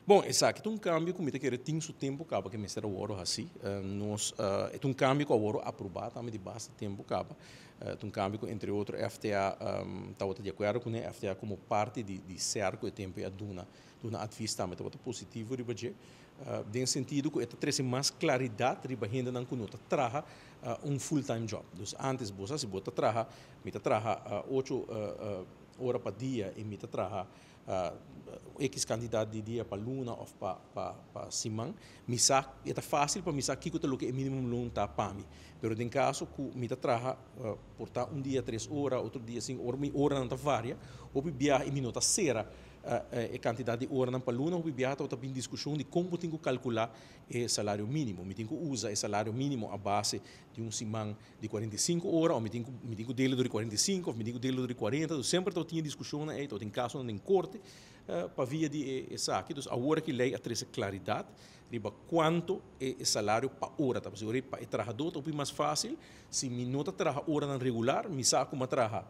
Bon, esaki ta un kambio ku mi ta kere tin su tempu kaba ku mester a wòrdu hasi. Nos e ta un kambio ku a wòrdu aprobá tambe di basta tempu kaba. Ta un kambio ku entre otro FTA tabata di akuerdo kuné. FTA komo parti di SER ku e tempu ei a duna duna advis tambe tabata positivo riba dje. Den sentido ku e ta trese mas klaridat riba hendenan ku no ta traha un full time job. Dus antes bo sa si bo ta traha, mi ta traha ocho ora pa dia i mi ta traha X kantidat di dia pa luna òf pa siman, mi sa, e ta fásil pa mi sa kiko ta loke e minimum loon ta pa mi. Pero den kaso ku mi ta traha por ta un dia tres ora, otro dia sinku ora, mi oranan ta varia, hopi biaha i mi no ta sera e kantidat di oranan pa luna, hopi biaha tabata bin diskushon di kon bo tin ku kalkulá e salario mínimo. Mi tin ku usa e salario mínimo a base di un siman di 45 ora, o mi tin ku dele dor di 45, of mi tin ku dele dor di 40. Dus semper tabatin e diskushonnan ei, tabatin kasonan den korte pa via di esaki. Dus awor aki lei a trese klaridat riba kuantu e salario pa ora ta. Pasobra pa e trahadó ta hopi mas fásil, si mi no ta traha oranan regular, mi sa ku mi a traha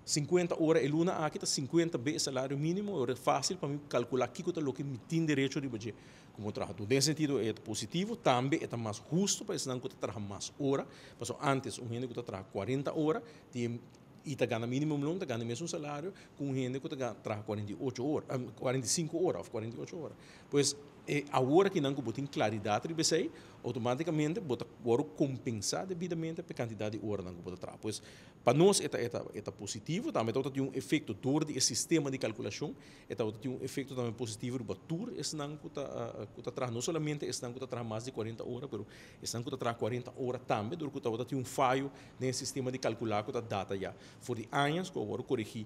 50 ora e luna aki, ta 50 be e salario mínimo, ora fásil pa mi kalkulá kiko ta loke mi tin derecho riba dje komo trahadó. Den sentido e ta positivo, tambe e ta mas hustu pa esnan ku ta traha mas ora, pasobra antes un hende ku ta traha 40 ora tin i ta gana minimum loon ta gana mesun salario ku un hende ku ta traha 48 ora, 45 ora òf 48 ora. Pues e awor akinan ku bo tin klaridat riba esei, outomátikamente bo ta wòrdu kompensá debidamente pa e kantidat di oranan ku bo ta traha. Pues pa nos e ta positivo, tambe tabata tin un efekto dor di e sistema di kalkulashon, e tabata tin un efekto tambe positivo riba tur esnan ku ta traha, no solamente esnan ku ta traha mas di 40 ora, pero esnan ku ta traha 40 ora tambe, dor ku tabata tin un fayo den e sistema di kalkulá ku ta data ya for di añas ku a wòrdu korigí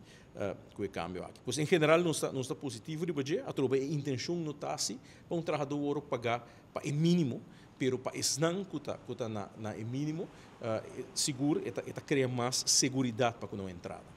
ku e kambio aki. Pues en general nos ta positivo riba dje, atrobe e intenshon no ta así pa un trahadó wòrdu pagá pa e mínimo, pero pa esnan ku ta na e mínimo, sigur e ta krea mas seguridat pa ku nan entrada.